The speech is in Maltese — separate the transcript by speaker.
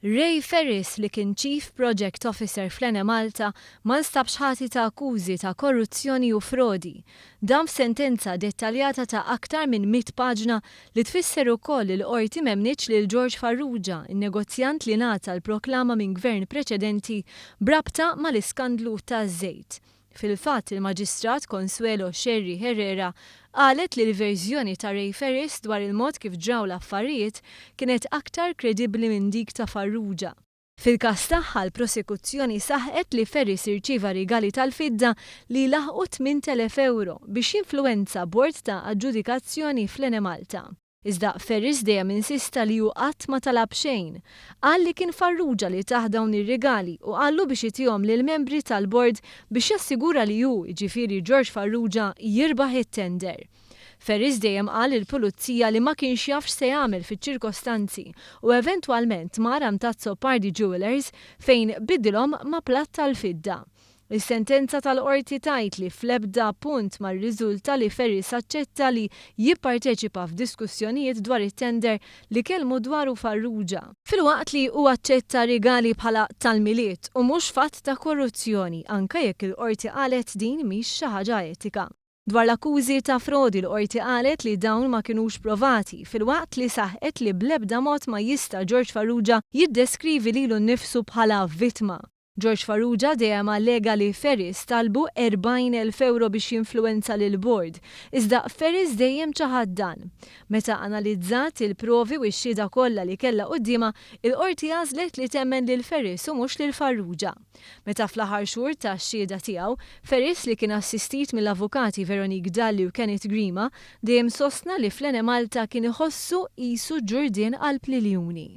Speaker 1: Ray Ferris li kien Chief Project Officer fl-Enemalta ma nstabx ħati ta' akkużi ta' korruzzjoni u frodi. Dan f'sentenza dettaljata ta' aktar minn 100 paġna li tfisser ukoll li l-Qorti m'emmnitx lil George Farrugia, in-negozjant li ngħata l-proklama minn Gvern preċedenti b'rabta mal-iskandlu taż-żejt. Fil-fatt, il-Maġistrat Consuelo Scerri Herrera qalet li l-verżjoni ta' Ray Ferris dwar il-mod kif ġraw l-affarijiet kienet aktar kredibbli minn dik ta' Farrugia. Fil-każ tagħha, l-prosekuzzjoni saħqet li Ferris irċieva rigali tal-fidda li jlaħħqu 8,000 ewro biex jinfluwenza bord ta' aġġudikazzjoni fl-Enemalta. Iżda Ferris dejjem insista li hu qatt ma talab xejn. Qal li kien Farrugia li tah dawn ir-rigali u qallu biex itihom lill-membri tal-bord biex jassigura li hu, jiġifieri George Farrugia, jirbaħ it-tender. Ferris dejjem qal lill-Pulizija li ma kienx jaf x'se jagħmel fiċ-ċirkostanzi u eventwalment mar għand Azzopardi Jewellers fejn biddilhom ma' platt tal-fidda. Is-sentenza tal-Qorti tgħid li fl-ebda punt ma rriżulta li Ferris aċċetta li jipparteċipa f'diskussjonijiet dwar it-tender li kellmu dwaru Farrugia, filwaqt li hu aċċetta rigali bħala tal-Milied u mhux fatt ta' korruzzjoni, anke jekk il-Qorti qalet din mhix xi ħaġa etika. Dwar l-akkużi ta' frodi l-Qorti qalet li dawn ma kinux provati, filwaqt li saħqet li bl-ebda mod ma jista' George Farrugia jiddeskrivi lilu nnifsu bħala vittma. George Farrugia dejjem allega li Ferris talbu 40,000 ewro biex jinfluwenza lill-bord, iżda Ferris dejjem ċaħad dan. Meta analizzat il-provi u x-xhieda kollha li kellha quddiemha, il-Qorti għażlet li temmen lil Ferris u mhux lil Farrugia. Meta fl-aħħar xhur tax-xhieda tiegħu, Ferris li kien assistit mill-avukati Veronique Dalli u Kenneth Grima, dejjem sostna li fl-Enemalta kien iħossu qisu ġurdien qalb l-iljuni.